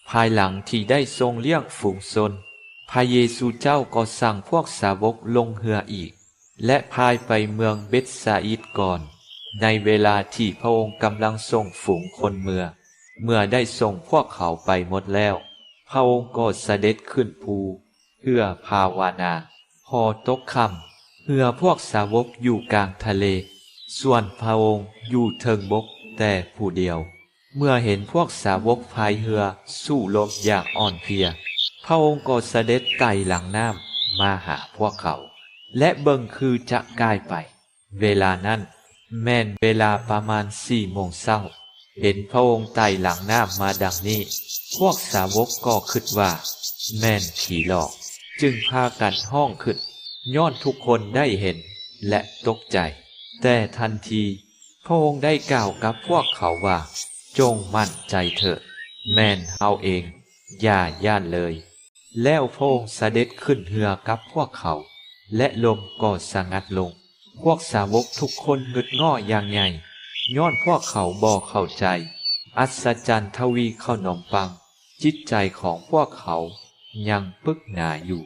ພາຍຫຼັງທີ່ໄດ້ຊົງລ້ຽງຝູງຊົນ, ພະເຢຊູເຈົ້າກໍສັ່ງພວກສາວົກລົງເຮືອອີກ ແລະ ພາຍໄປເມືອງເບັດຊາອິດກ່ອນ. ໃນເວລາທີ່ພະອົງກຳລັງສົ່ງຝູງຄົນເມືອ, ເມື່ອໄດ້ສົ່ງພວກເຂົາໄປໝົດແລ້ວ, ພະອົງກໍສະເດັດຂຶ້ນພູເພື່ອພາວະນາ. ພໍຕົກຄ່ຳ, ເຮືອພວກສາວົກຢູ່ກາງທະເລ, ສ່ວນພະອົງຢູ່ເທິງບົກແຕ່ຜູ້ດຽວ. ເມື່ອເຫັນພວກສາວົກພາຍເຮືອສູ້ລົບຢ່າງອ່ອນເພຍ, ພະອົງກໍສະເດັດໄຕ່ຫຼັງນ້ຳມາຫາພວກເຂົາ, ແລະ ເບິ່ງຄືຈະກາຍໄປ. ເວລານັ້ນແມ່ນເວລາປະມານສີ່ໂມງເຊົ້າ. ເຫັນພະອົງໄຕ່ຫຼັງນ້ຳມາດັ່ງນີ້, ພວກສາວົກກໍຄິດວ່າແມ່ນຜີຫຼອກ, ຈຶ່ງພາກັນຮ້ອງຂຶ້ນ, ຍ້ອນທຸກຄົນໄດ້ເຫັນ ແລະ ຕົກໃຈ. ແຕ່ທັນທີພະອົງໄດ້ກ່າວກັບພວກເຂົາວ່າ, ຈົ່ງໝັ້ນໃຈເຖີດ, ແມ່ນເຮົາເອງ, ຢ່າຢ້ານເລີຍ. ແລ້ວພະອົງສະເດັດຂຶ້ນເຮືອກັບພວກເຂົາ, ແລະ ລົມກໍສະຫງັດລົງ. ພວກສາວົກທຸກຄົນງຶດງໍ້ຢ່າງໃຫຍ່, ຍ້ອນພວກເຂົາບໍ່ເຂົ້າໃຈອັດສະຈັນທະວີເຂົ້າໜົມປັງ. ຈິດໃຈຂອງພວກເຂົາຍັງປຶກໜາຢູ່.